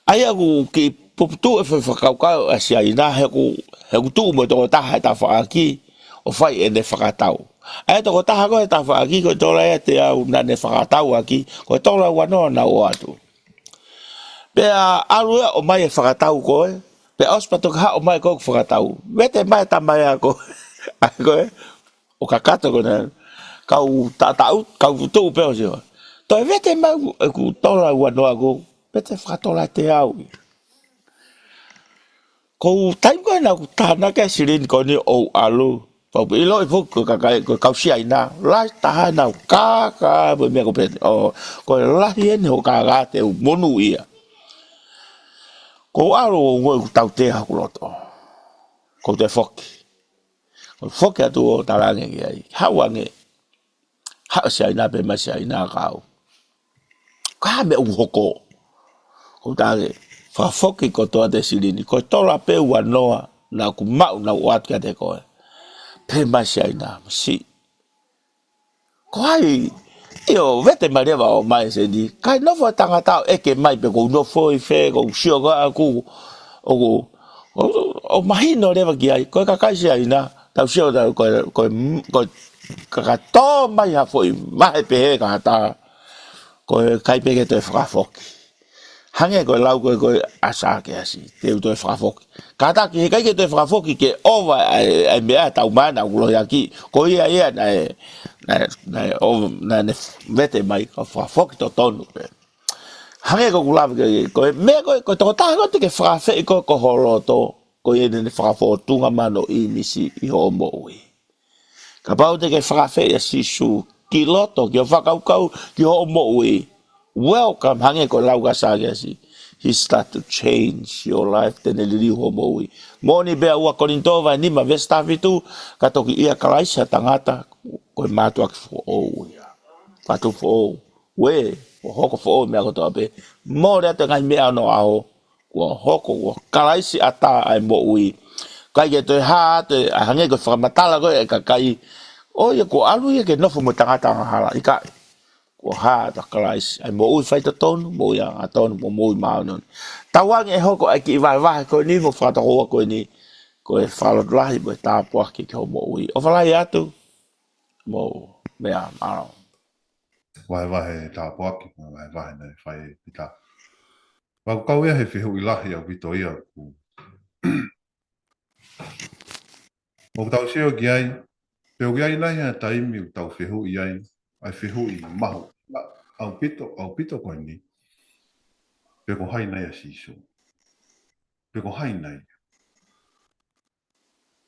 ʻA ia ʻoku kiʻi puputuʻu e foʻi fakakaukau ʻa Siaina, he ʻoku, he ʻoku tuʻu mo e tokotaha he tafaʻaki ʻo fai ʻene fakatau. ʻA ia e tokotaha ko ē he tafaʻaki, ko e tola ʻe teau naʻa ne fakatau ʻaki, ko e tola ua noa naʻa ku ʻoatu. Pea ʻalu ia ʻo ʻomai e fakatau ko ē, pea ʻosi pea toki haʻu mai ko ē ʻo fakatau. Vete mai e tama ia ko ē, ʻa ia ko ē, ʻo kakato ko ena, kau taʻataʻu, kau tuʻu pē ʻo sio. Toe vete mai ʻeku tola ua noa ko, vete fakatola ʻe teau. Ko e taimi ko ē naʻa ku tānaki ai e silini ko eni ʻo u ʻalu. Pau pē ʻiloʻi foki ko e kakai, ko e kau Siaina. Lahi taha naʻa ku kākā, pē meʻa ko pē. ʻO, ko e lahi eni hoʻo kākā te u monūʻia. Ko u ʻalu ʻo u ongoʻi ʻoku tautea hoku loto. Ko u toe foki. Ko u foki atu ʻo talaange ki ai. Haʻu ange. Haʻu Siaina pea mai Siaina kau. Ko e hā e meʻa ʻoku hoko? Ko u talaange, fakafoki kotoa e silini. Ko e tola pē ua noa naʻa ku maʻu naʻa ku ʻoatu kiate koe. Pea mai Siaina, masiʻi. Ko hai, ʻio, vete mai leva ʻo ʻomai e sēniti. Kae nofo e tangata ʻo ʻeke mai pe ʻoku ou nofo ʻi fē, ʻoku ou sio ko ē ʻaʻaku, ʻoku, ʻo, ʻo mahino leva ki ai. Ko e kakai Siaina, tau sio tau, ko e, ko e, ko e kakato mai ha foʻi vahe pehē ka hata, ko e ʻikai pē ke toe fakafoki. Hangē ko e lau ko ē ko ē ʻa Sakeasi, te u toe fakafoki. Kātaki he ʻikai ke toe fakafoki ke ʻova ai, ai meʻa tau mai naʻa ku lohiakiʻi. Ko ia ia naʻe, naʻe, naʻe ʻo, naʻa ne vete mai ka fakafoki totonu pē. Hangē ko ʻeku lave ko ē, ko e meʻa ko ē, ko e tokotaha ko ē te ke fakaafeʻi ko ē ko ho loto, ko ia ʻene fakafōtunga mano ʻīmisi ʻi hoʻo moʻui. Kapau te ke fakaafeʻi ʻa Sīsū ki loto, ki hoʻo fakakaukau, ki hoʻo moʻui. Welcome, hangē ko e lau ʻa Sakeasi. He start to change your life, te ne liliu hoʻo moʻui. Moʻoni pē ʻa ua Kolinitō vahe nima veesi taha fitu, ka toki ʻia Kalaisi ha tangata, ko e mātuʻaki foʻou ia. Fatu foʻou. Uē, ʻo hoko foʻou meʻa kotoa pē. Mole atu e ngaahi meʻa ʻo onoʻaho. Kuo hoko, kuo Kalaisi ʻatā ʻa e moʻui. ʻIkai ke toe hā atu, ʻa hangē ko e fakamatala ko ē ʻa e kakai. ʻO ia kuo ʻalu ia ke nofo mo e tangata angahala, ʻikai. Kuo hā atu ʻa Kalaisi, ʻa e moʻui faitotonu, moʻui angatonu, mo moʻui māʻoniʻoni. Tauange ʻe hoko ʻa e kiʻi vahevahe ko eni mo e fakatokoua ko eni, ko e fakalotolahi mo e tāpuaki ki hoʻo moʻui. ʻOfa lahi atu, mo e meʻa, mālō. Vahevahe tāpuaki, mo e vahevahe naʻe fai ʻe Pita. Pea ʻoku kau ia he fehuʻi lahi ʻaupito ia ʻoku, ʻoku tau sio ki ai, Pe ʻoku ʻi ai nai ha taimi ʻoku tau fehuʻi ai, ʻa e fehuʻi mahuʻinga ʻaupito, ʻaupito ko eni. Pe ko hai nai ʻa Sīsū? Pe ko hai nai?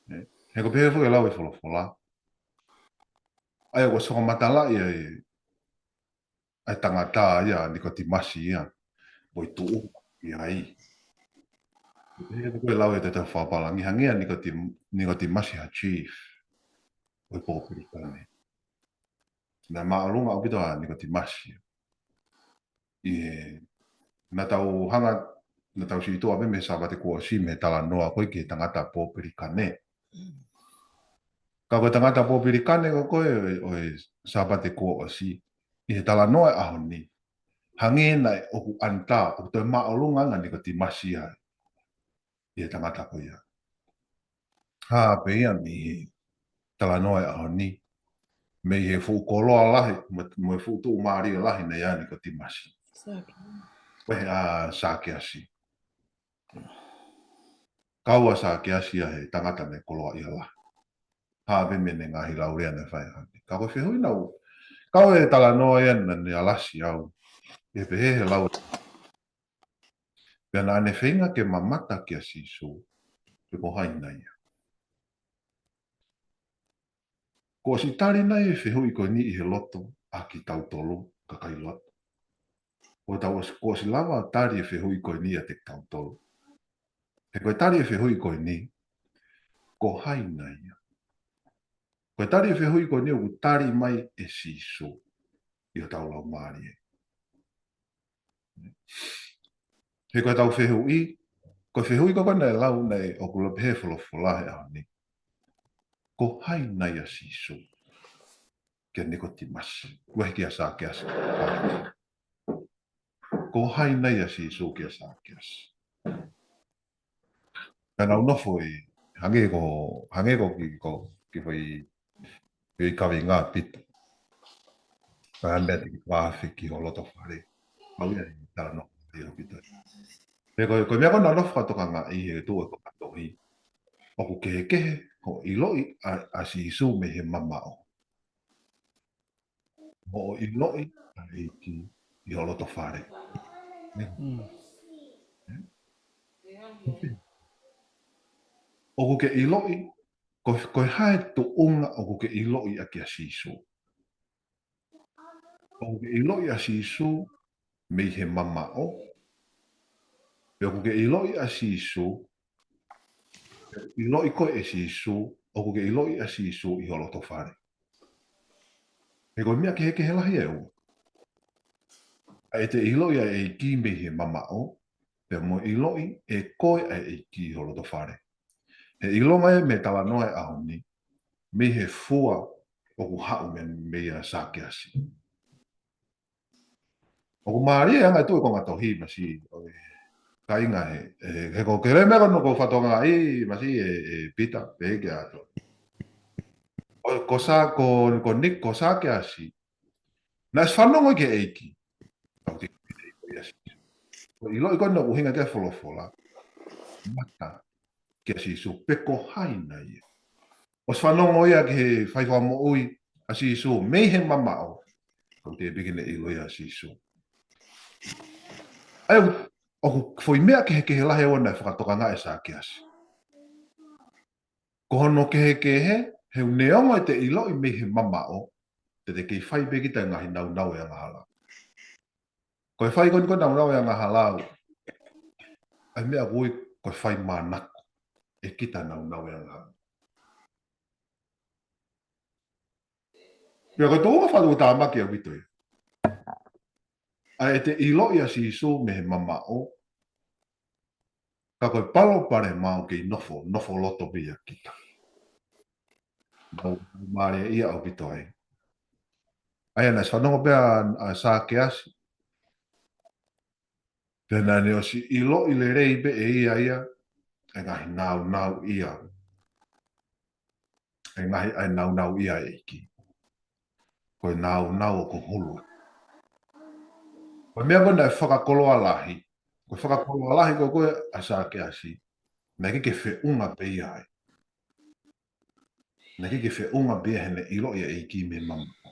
Ē, he ko e pehē foki e lau e folofola. ʻA ia ʻoku fakamatalaʻi ʻa e ʻa e tangata ia, Nikotīmasi ia, ʻoku tuʻu ia ai. He ko e lau e tata fapalagi, hangē ʻa Nikotīm-, Nikotīmasi ha chief ʻo e pōpilikane. Naʻe māʻolunga ʻaupito ʻa Nikotīmasi. ʻI he, naʻa tau hanga, naʻa tau sio atu pē mei he Sāpate kuo ʻosi mei he talanoa ko ē ki he tangata pōpilikane. Ka ko e tangata pōpilikane ko ē ʻo e, ʻo e Sāpate kuo ʻosi, ʻi he talanoa e ʻaho ni, hangē naʻe ʻoku ʻanitā, ʻoku toe māʻolunga ange ʻa Nikotīmasi ia ʻi he tangata ko ia. Hā pē ia mei he talanoa e ʻaho ni, mei he fuʻu koloa lahi, mo, mo e fuʻu tuʻumālie lahi naʻe ʻi ai ʻa Nikotīmasi. Sake. Ko e, ʻa Sākeasi. Kau ʻa Sākeasi ia he tangata naʻe koloaʻia lahi. Hā pē mei heʻene ngaahi laulea naʻe fai ʻaho ni. Ka ko e fehuʻi naʻu, kau e talanoa ia naʻa ne alasi au. ʻE pehē he lau. Pea naʻa ne feinga ke mamata kia Sīsū, pe ko hai nai ia. Kuo ʻosi tali nai e fehuʻi ko eni ʻi he loto ʻa kitautolu, kakai lotu? Kuo tau ʻosi, kuo ʻosi lava tali e fehuʻi ko eni ʻa kitautolu? He ko e tali e fehuʻi ko eni, ko hai nai ia? Ko e tali e fehuʻi ko eni ʻoku tali mai ʻe Sīsū ʻi hotau laumālie. He ko ʻetau fehuʻi, ko e fehuʻi ko ē naʻe lau naʻe ʻoku lau pehē folofola he ʻaho ni. Ko hai nai ʻa Sīsū kia Nikotīmasi, ʻuhi kia Sākeasi. Ko hai nai ʻa Sīsū kia Sākeasi? Ka nau nofo ʻi, hangē ko, hangē ko ki, ko ki fai, fai kaveinga Pita. Ka mea te ki fāfi ki ho loto fale. Mau ia i tala no i o Pita. He ko, ko e meʻa ko ē naʻa nau fakatokangaʻi he tuʻu e ko e tohi. ʻOku kehekehe hoʻo ʻiloʻi ʻa, ʻa Sīsū mei he mamaʻo. Hoʻo ʻiloʻi ʻa e ʻEiki ʻi ho loto fale. Nē? Mm. Ē? ʻOku ke ʻiloʻi, ko, ko e hā e tuʻunga ʻoku ke ʻiloʻi ʻaki ʻa Sīsū? ʻOku ke ʻiloʻi ʻa Sīsū mei he mamaʻo? Pe ʻoku ke ʻiloʻi ʻa Sīsū, ʻiloʻi koe ʻe Sīsū, ʻoku ke ʻiloʻi ʻa Sīsū ʻi ho loto fale? He ko e meʻa kehekehe lahi ʻe ua. ʻA ʻete ʻiloʻi ʻa e ʻEiki mei he mamaʻo, pea mo ʻiloʻi ʻe koe ʻa e ʻEiki ʻi ho loto fale. He ʻilonga ia mei he talanoa e ʻaho ni, mei he fua ʻoku haʻu mei, mei a Sākeasi. ʻOku mālie ʻa e anga e tuʻu e konga tohi Masi, ʻo e kāinga he, he, he ko e kele meʻa ko ē naʻa ku fakatokangaʻi Masi ʻe, ʻe Pita, pehē ki ai atu. ʻO, ko Sā, ko, ko Nik, ko Sākeasi. Naʻe ʻosi fanongo ki he ʻEiki. Kau te ki he ʻEiki ia si. Ko e ʻiloʻi ko ē naʻe ʻuhinga ki ai e folofola. Mata kia Sīsū pe ko hai nai ia. ʻOsi fanongo ia ki he fai fakamoʻui ʻa Sīsū mei he mamaʻo. Kau te piki ne ʻilo ia ʻa Sīsū. ʻA ia, ʻoku foʻi meʻa kehekehe lahi ʻe ua naʻe fakatokangaʻi ʻe Sākeasi. Ko hono kehekehe, he ʻoku neongo ʻete ʻiloʻi mei he mamaʻo, te te kei fai pē kita e ngaahi naunau e angahala. Ko e fai ko eni ko e naunau e angahala, ʻa e meʻa ʻoku ui ko e fai manako ʻe kita naunau e angahala. Pea ko e tuʻunga fakatuʻutāmaki ʻaupito ia. ʻA ʻete ʻiloʻi ʻa Sīsū mei he mamaʻo, ka ko e palopalema ʻoku kei nofo, nofo loto pē ia kita. Mau, mau mālie ia ʻaupito ai. ʻA ia naʻe ʻosi fanongo pē ʻa, ʻa Sākeasi. Pea naʻa ne ʻosi ʻiloʻi lelei pē ʻe ia ia, e ngaahi naunau ia. E ngaahi ʻa e naunau ia ʻa e ʻEiki. Ko e naunau ʻoku hulu. Ko e meʻa ko ē naʻe fakakoloa lahi. Ko e fakakoloa lahi ko ē ko ē ʻa Sākeasi. Naʻe ʻikai ke feʻunga pē ia ai. Naʻe ʻikai ke feʻunga pē ia heʻene ʻiloʻi ʻa e ʻEiki mei mamaʻo.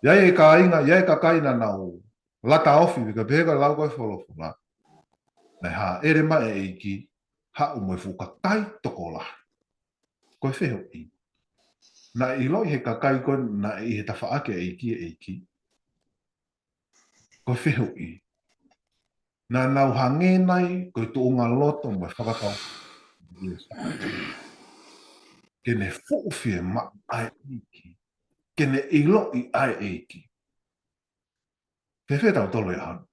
ʻI ai e kāinga, ʻi ai e kakai naʻa nau lata ofi, pea ka pehē ko e lau ko e folofola, naʻe hāʻele mai e ʻEiki, haʻu mo e fuʻu kakai tokolahi. Ko e fehuʻi. Naʻe ʻiloʻi he kakai ko ē naʻe ʻi he tafaʻaki ʻa e ʻEiki ʻa e ʻEiki. Ko e fehuʻi. Naʻa nau hangē nai ko e tuʻunga loto mo e fakakau. Ke ne fuʻu fiemaʻu ʻa e ʻEiki. Ke ne ʻiloʻi ʻa e ʻEiki. Fēfē tautolu he ʻaho ni?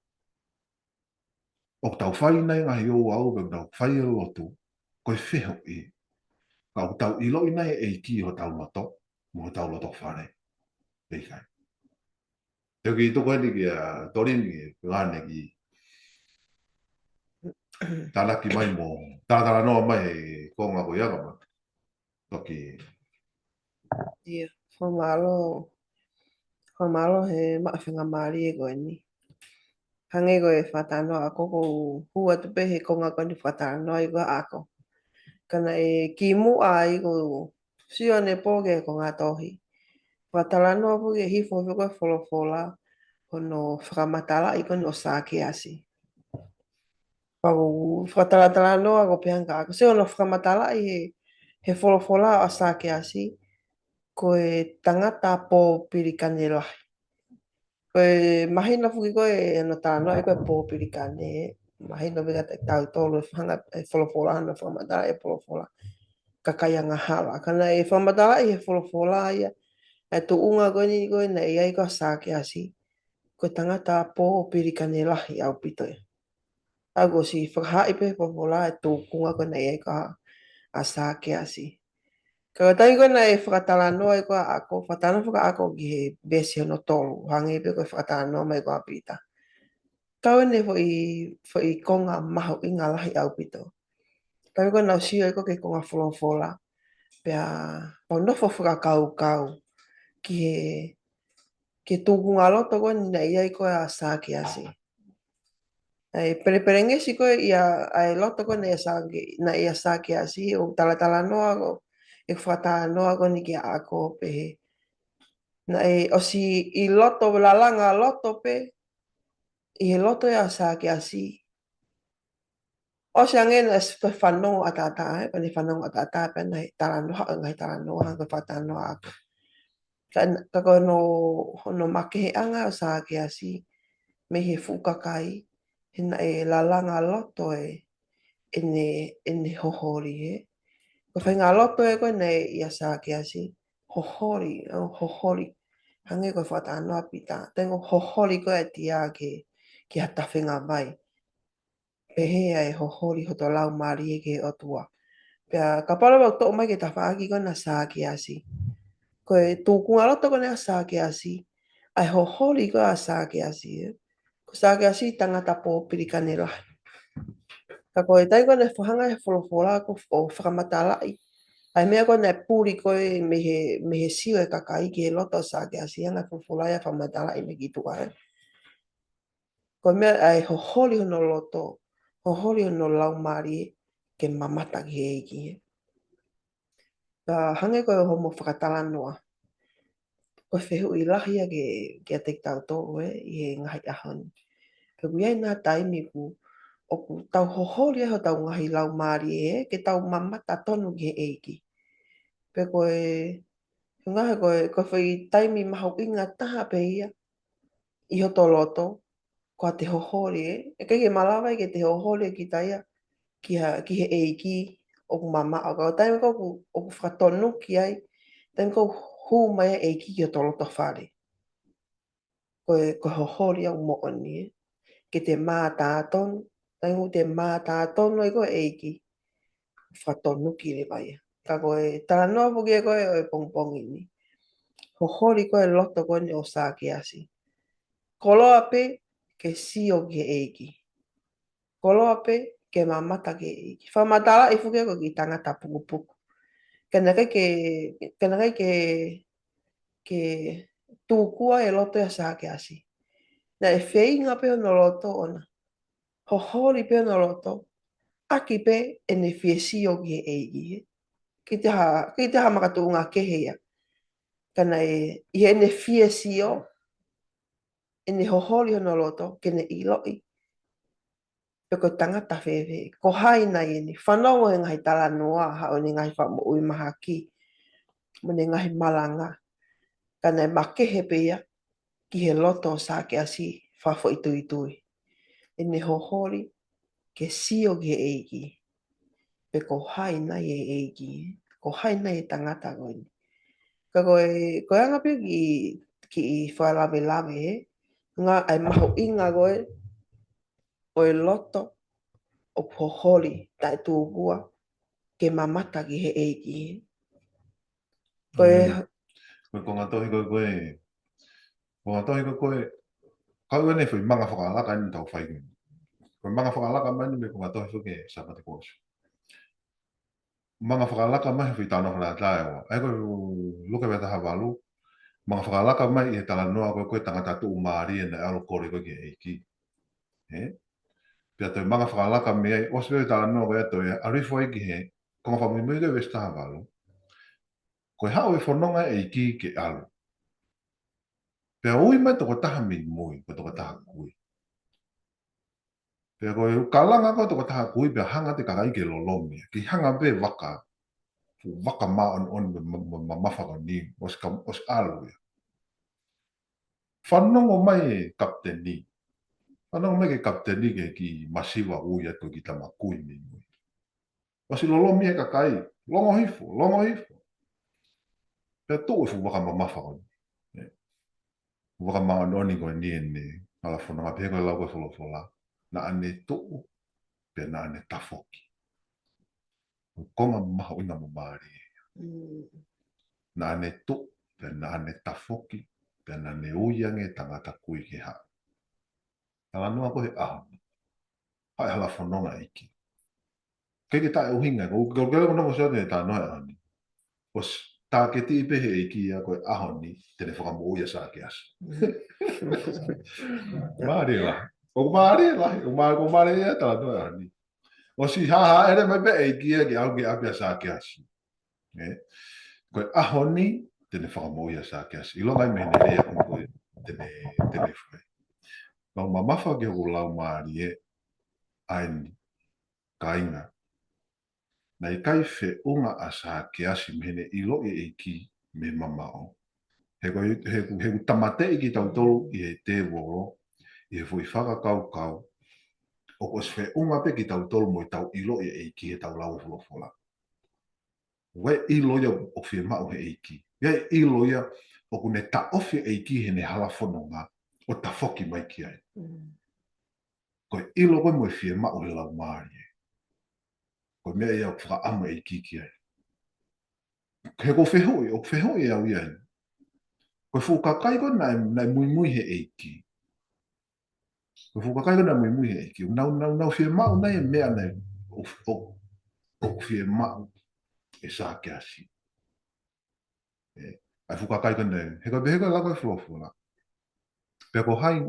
ʻOku tau fai nai ngaahi ouau, pe ʻoku tau fai e lotu, ko e fehuʻi. Ka ʻoku tau ʻiloʻi nai e ʻEiki ʻi hotau loto, mo hotau loto fale. ʻIkai. Te u kiʻi tuku heni kia Tolini, ngane ki tānaki mai mo, talatalanoa mai he konga ko ia ka mata. Toki. ʻIo, fakamālō, fakamālō he maʻu faingamālie ko eni. Hangē ko e fakatalanoa ʻa ʻAko, ʻoku ou hū atu pē he konga ko eni fakatalanoa ʻi ko ʻAko. Ka naʻe kimuʻa ai ʻoku ou sio ʻanepō ki he konga tohi. Fakatalanoa pē ki he hifo pē ko e folofola, hono fakamatalaʻi ko eni ʻo Sākeasi. Pau fakatalatalanoa ko e pehē ange ʻa ʻAko. Sio hono fakamatalaʻi he, he folofola ʻo Sākeasi, ko e tangata pōpilikane lahi. Ko e mahino foki ko ē hono talanoa ʻi ko e pōpilikane, mahino pē kiate kitautolu e fanga, e folofola, hono fakamatalaʻi e folofola. Kakai angahala. Ka naʻe fakamatalaʻi he folofola ia, e tuʻunga ko eni ko ē naʻe ʻi ai ko Sākeasi. Ko e tangata pōpilikane lahi ʻaupito ia. ʻA ia kuo ʻosi fakahā pē he folofola e tuʻunga ko ē naʻe ʻi ai ko ē ʻa Sākeasi. Ka ko e taimi ko ē naʻe fakatalanoa ai ko ē ʻa ʻAko, fakatalanoa fakaʻaho ki he veesi hono tolu, hangē pē ko e fakatalanoa mai ko ē ʻa Pita. Kau ʻene foʻi, foʻi konga mahuʻinga lahi ʻaupito. Taimi ko ē naʻa ku sio ai ko ē ki he konga folofola, pea, pea u nofo fakakaukau ki he, ki he tuʻunga loto ko ē naʻe ʻi ai ko ē ʻa Sākeasi. ʻA e pelepelengesi ko ē ia, ʻa e loto ko ē naʻe ʻia Sāke-, naʻe ʻia Sākeasi, ʻoku talatalanoa ko ē, ʻe fakatalanoa ko eni kia ʻAko pehē. Naʻe ʻosi ʻi loto, lalanga loto pē, ʻi he loto ʻa Sākeasi. ʻOsi ange naʻe ʻosi ko e fanongo ʻataʻatā, ē, ko ʻene fanongo ʻataʻatā pē ʻa e talanoa, ʻa e ngaahi talanoa, hangē ko e fakatalanoa ʻa ʻAko. Ka, ka ko hono, hono makeheʻanga ʻo Sākeasi mei he fuʻu kakai, he naʻe lalanga loto ē, ʻene, ʻene hoholi ē. Ko e faʻahinga loto ē ko ē naʻe ʻia Sākeasi, hoholi, ʻo hoholi. Hangē ko e fakatalanoa ʻa Pita, taimi ko ē hoholi ko ē ʻa e tia ki he, ki ha tafenga vai. Pehē ʻa e hoholi hoto laumālie ki he ʻOtua. Pea kapau leva ʻoku toʻo mai ki he tafaʻaki ko ena ʻa Sākeasi. Ko e tuʻunga loto ko ena ʻa Sākeasi, ʻa e hoholi ko ē ʻa Sākeasi, ē. Ko Sākeasi tangata pōpilikane lahi. Ka ko e taimi ko ē naʻe fakahanga he folofola ko ē ʻo fakamatalaʻi ʻa e meʻa ko ē naʻe puli ko ē mei he, mei he sio ʻa e kakai ki he loto ʻo Sākeasi, hanga ʻe he folofola ia ʻo fakamatalaʻi mai ki tuʻa, ē. Ko e meʻa ʻa e hoholi hono loto, hoholi hono laumālie ke mamata ki he ʻEiki. Ka hangē ko hoʻomo fakatalanoa, ko e fehuʻi lahi ia ki, kiate kitautolu ē, ʻi he ngaahi ʻaho ni. Pea ʻoku ʻi ai nai taimi ʻoku, ʻoku tau hoholi ai hotau ngaahi laumālie ē, ke tau mamata tonu ki he ʻEiki. Pea ko e, ngaahi ko e, ko e foʻi taimi mahuʻinga taha pē ia ʻi hoto loto, ko ʻete hoholi ē. ʻIkai ke malava ia ke te hoholi kita ia ki ha, ki he ʻEiki ʻoku mamaʻo. Ka ko e taimi ko ē ʻoku, ʻoku fakatonuki ai, taimi ko ē ʻoku hū mai ai e ʻEiki ki hoto loto fale. Ko e, ko e hoholi ʻoku moʻoni ē. Ke te mātā tonu, taimi ʻoku te mātā tonu ai ko ē ʻEiki, fakatonuki leva ia. Ka ko e talanoa foki ē ko ē ʻo e pongipongi ni. Hoholi ko ē loto ko eni ʻo Sākeasi. Koloa pē ke sio ki he ʻEiki. Koloa pē ke mamata ki he ʻEiki. Fakamatalaʻi foki ē ko e kiʻi tangata pukupuku. Ka naʻe ʻikai ke, ka naʻe ʻikai ke, ke tūkua e loto ʻa Sākeasi. Naʻe feinga pē hono loto ʻona. Hoholi pē hono loto. ʻAki pē ʻene fie sio ki he ʻEiki ē. ʻIkai ke ʻi ai ha, ʻikai ke ʻi ai ha makatuʻunga kehe ia. Ka naʻe, ʻi heʻene fie sio, ʻene hoholi hono loto, ke ne ʻiloʻi pe ko e tangata fēfē, ko hai nai eni. Fanongo he ngaahi talanoa, haʻu ʻene ngaahi fakamoʻui mahaki, mo ʻene ngaahi malanga. Ka naʻe makehe pē ia ki he loto ʻo Sākeasi fakafoʻituitui. ʻEne hoholi ke sio ki he ʻEiki. Pe ko hai nai e ʻEiki, ko hai nai e tangata ko eni. Ka ko e, ko e anga pē ki, ki fakalavelave, he? Ngā ai mahuʻinga ko e, ʻo e loto ʻoku hoholi taʻetūkua ke mamata ki he ʻEiki. Ko e Mm. Ko e konga tohi ko e, ko e, konga tohi ko e, ko e, kau ʻene foʻi manga fakalaka ʻeni tau fai ko e. Ko e manga fakalaka mai ʻeni mei he konga tohi ko e Sāpate kuo ʻosi. Manga fakalaka mai he foʻi talanoa fakalatae ua. ʻA ia ko Luke vahe taha valu. Manga fakalaka mai ʻi he talanoa ko e, ko e tangata tuʻumālie naʻe ʻalu ʻo kole ko e ki he ʻEiki. Ē? Pea toe manga fakalaka mai ai, ʻosi pē talanoa ko ia toe, ʻalu hifo ai ki he, konga fakamuimui ko e veesi taha valu. Ko e haʻu e fononga ʻEiki ke ʻalu. Pea ui mai tokotaha muimui, ko e tokotaha kui. Pea ko e kalanga ko e tokotaha kui, pea hanga ʻe he kakai ke lolomi. Ke hanga pē vaka, fuʻu vaka māʻoniʻoni ma, ma, ma, mamafa ko eni, ʻosi ka, ʻosi ʻalu ia. Fanongo mai e kapiteni. Fanongo mai ki he kapiteni ki he kiʻi masiva ui atu ki he tama kui muimui. ʻOsi lolomi e kakai, longo hifo, longo hifo. Pea tuʻu e fuʻu vaka mamafa ko eni. Ē. Fuʻu vaka māʻoniʻoni ko eni ʻene hala fononga pehē ko e lau ko e folofola. Naʻa ne tuʻu, pea naʻa ne tafoki. Ko e konga mahuʻinga mo mālie. Mm. Naʻa ne tuʻu, pea naʻa ne tafoki, pea naʻa ne ui ange e tangata kui ke haʻu. Talanoa ko e ʻaho ni. Haʻu e hala fononga ʻEiki. ʻIkai ke taʻeʻuhinga, ko, ko, ko, ko, ko, ko, ko, talanoa ʻaho ni. ʻOsi tāketi pē he ʻEiki ia ko e ʻaho ni, te ne fakamoʻui ʻa Sākeasi. Mālie lahi. ʻOku mālie lahi, ʻoku mā-, ʻoku mālie ia talanoa ʻaho ni. ʻOsi haʻele mai pē ʻEiki ia ke aʻu ki ʻapi ʻa Sākeasi. Ē? Ko e ʻaho ni, te ne fakamoʻui ʻa Sākeasi. ʻIlonga ai mei heʻene lea ko e te ne, te ne fai. Kau mamafa ki hoku laumālie, ʻa eni, kāinga. Naʻe ʻikai feʻunga ʻa Sākeasi mei heʻene ʻiloʻi e ʻEiki mei he mamaʻo. He ko e, he, he ʻoku tāmateʻi kitautolu ʻi he tēvolo, ʻi he foʻi fakakaukau, ʻoku ʻosi feʻunga pē kitautolu mo ʻetau ʻiloʻi e ʻEiki heʻetau lau e folofola. ʻOku ʻi ai e ʻilo ia ʻoku fiemaʻu he ʻEiki. ʻI ai e ʻilo ia ʻoku ne taʻofi e ʻEiki heʻene hala fononga ʻo tafoki mai ki ai. Mm. Ko e ʻilo ko ē mo e fiemaʻu he laumālie. Ko e meʻa ia ʻoku fakaʻamu e ʻEiki ki ai. He ʻoku ou fehuʻi, ʻoku ou fehuʻi au ia eni. Ko e fuʻu kakai ko ē naʻe, naʻe muimui he ʻEiki. Ko e fuʻu kakai ko ē naʻe muimui he ʻEiki. Nau, nau, nau fiemaʻu nai e meʻa naʻe, ʻo, ʻo, ʻoku fiemaʻu ʻe Sākeasi. Ē, ʻa e fuʻu kakai ko eni, he ko e pehē ko e lau ko e folofola. Pe ko hai,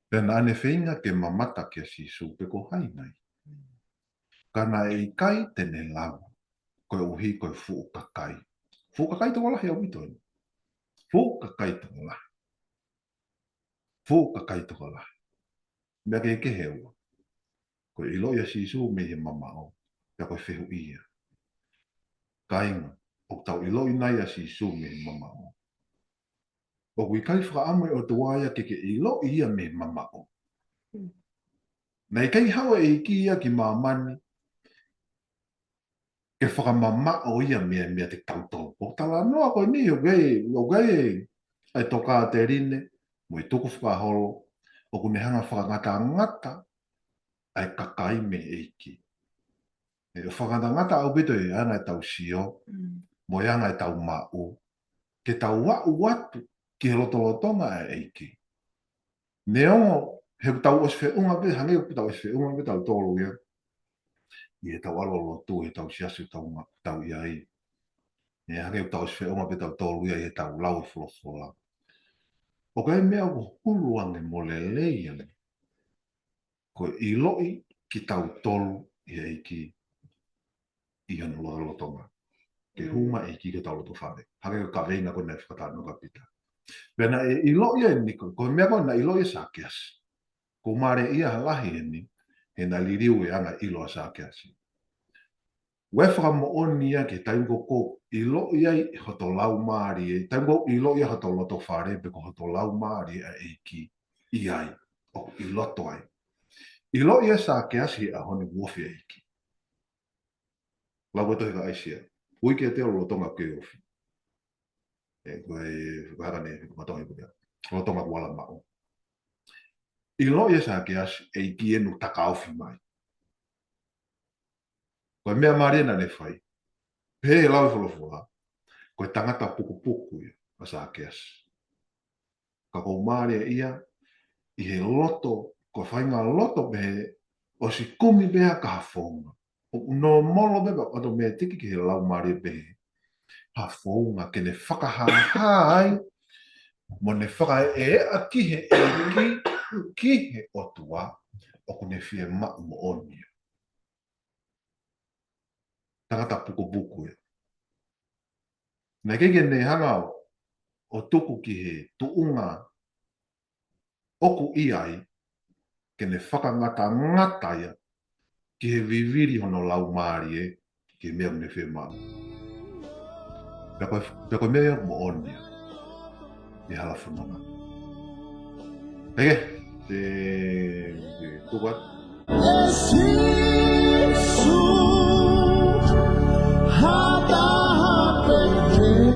pea naʻa ne feinga ke mamata kia Sīsū, pe ko hai nai. Ka naʻe ʻikai te ne lava, koeʻuhi ko e fuʻu kakai. Fuʻu kakai tokolahi ʻaupito eni. Fuʻu kakai tokolahi. Fuʻu kakai tokolahi. Meʻa kehekehe ʻe ua. Ko e ʻiloʻi ʻa Sīsū mei he mamaʻo. Pea ko e fehuʻi ia. Kāinga, ʻoku tau ʻiloʻi nai ʻa Sīsū mei he mamaʻo. ʻOku ʻikai fakaʻamu e ʻOtua ia ke ke ʻiloʻi ia mei he mamaʻo. Mm. Naʻe ʻikai haʻu e ʻEiki ia ki māmani, ke fakamamaʻo ia mei, meiate kitautolu. ʻOku talanoa ko eni, ʻoku ʻi ai, ʻoku ʻi ai ʻa e tokāteline, mo e tukufakaholo, ʻoku ne hanga fakangatangata ʻa e kakai mei he ʻEiki. ʻE fakangatangata ʻaupito e anga ʻetau sio, Mm. mo e anga ʻetau maʻu, ke tau aʻu atu ki he lotolotonga ʻa e ʻEiki. Neongo, he ʻoku tau ʻosi feʻunga pē, hangē ʻoku tau ʻosi feʻunga pē tautolu ia. ʻI heʻetau ʻalu ʻo lotu, heʻetau siasi ʻoku tau nga-, tau ʻi ai. Ē, hangē ʻoku tau ʻosi feʻunga pē tautolu ia, ʻi heʻetau lau e folofola. ʻOku ʻi ai e meʻa ʻoku hulu ange mo lelei ange. Ko e ʻiloʻi kitautolu ʻi he ʻEiki ʻi hono lotolotonga. ke hū mai e ʻEiki ki hotau loto fale. Hangē ko e kaveinga ko ē naʻe fakatalanoa kia Pita. Pea naʻe ʻiloʻi ʻe ia ʻeni, ko, ko e meʻa ko ē naʻe ʻiloʻi ʻe Sakeasi. Ko e mālie ia lahi ʻeni, he naʻe liliu e anga ʻilo ʻa Sakeasi. ʻOku fakamoʻoni ia ki he taimi ko ē ʻoku ʻiloʻi ai hoto laumālie, taimi ko ē ʻoku ʻiloʻi ai hoto loto fale, pe ko hoto laumālie ʻa e ʻEiki ʻi ai, ʻoku ʻi loto ai. ʻIloʻi ʻe Sakeasi he ʻaho ni ʻoku ofi e ʻEiki. Lau e tohi ko ʻAisea. Ui kiate au lolotonga ʻoku ke ofi. ʻE, ko e, ko e haka ne, ko e tohi ko ia. Lolotonga ʻoku ala maʻu. ʻIloʻi ʻe Sakeasi, ʻEiki ʻoku takaofi mai. Ko e meʻa mālie naʻa ne fai. Pehē ʻe he lau ʻa e folofola, ko e tangata pukupuku ia ʻa Sakeasi. Ka ʻoku mālie ia, ʻi he loto, ko e faʻahinga loto pehē, ʻosi kumi pē ha founga. ʻOku nōmolo pē pea ʻotomētiki ki he laumālie pehē. Ha founga ke ne fakahāhā ai, mo ne fakaeʻa ki he ʻEiki, ki he ʻOtua, ʻoku ne fiemaʻu moʻoni ia. Tangata pukupuku ia. Naʻe ʻikai ke ne hanga ʻo, ʻo tuku ki he tuʻunga ʻoku ʻi ai, ke ne fakangatangata ia, ki he vivili hono laumālie, ki he meʻa ʻoku ne fiemaʻu. Pea ko e, pea ko e meʻa ia moʻoni ia, ʻi he hala fononga. Pea ke, te, te, tuku atu.